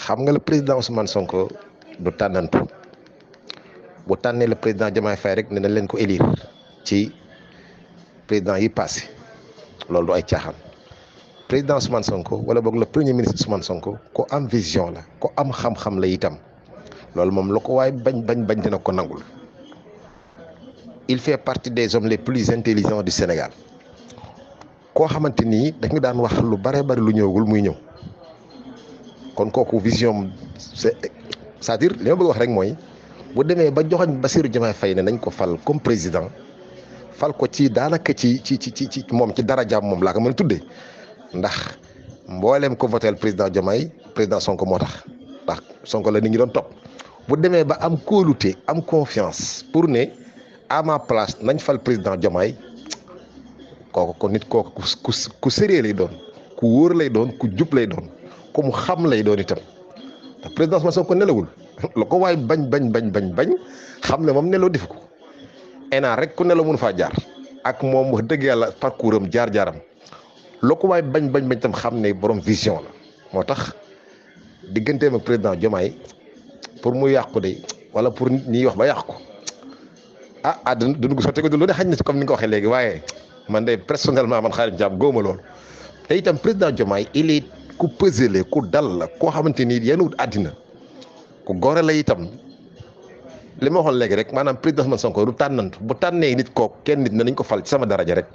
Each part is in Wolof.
xam nga le président Ousmane Sonko du tànnantu bu tànnee le président Diomaye Faye rek ne na leen ko élire ci président yi passé loolu du ay caaxaan président Ousmane Sonko wala boog le premier ministre Ousmane Sonko ko am vision la ko am xam-xam la itam loolu moom lu ko waaye bañ dina ko nangul il fait partie des hommes les plus intelligents du Sénégal koo xamante ni dañu daan wax lu bare bari lu ñëwagul muy ñëw kon kooku vision c'est-à-dire li ma bëgg wax rek mooy bu demee ba joxoñ Bassirou Diomaye Faye ne nañ ko fal comme président fal ko ci daanaka ci moom ci darajaam moom laa ko mën a tuddee ndax mbooleem ko votel président Diomaye président Sonko moo tax ndax Sonko la nit ñi doon topp bu demee ba am kóolute am confiance pour ne à ma place nañ fal président Diomaye kooku ko nit kooku ku sérieux lay doon ku wóor lay doon ku jub lay doon ku mu xam lay doon itam te président Ousmane Sonko nelawul la ko waay bañ xam ne moom nelaw defu ko ENA rek ku nelaw mënu faa jaar ak moom wax dëgg yàlla parcours am jaar-jaaram la ko waay bañ tam xam ne borom vision la moo tax digganteem ak président Diomaye pour mu yàqu de wala pour nit ñi wax ba yàqu ko àdduna dund ko sotti ko du lu ne xañ na si comme ni nga ko waxee léegi waaye man de personnellement man Khadim Thiam góoma loolu te itam président Diomaye il est ku pesele ku dal la koo xamante ni yenuwut àddina ku gore la itam li ma waxoon léegi rek maanaam président Ousmane Sonko du tànnantu bu tànnee nit kooku kenn nit ne nañ ko fal ci sama daraja rek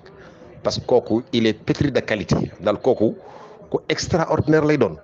parce que kooku il est pétri de qualité daal kooku ku extraordinaire lay doon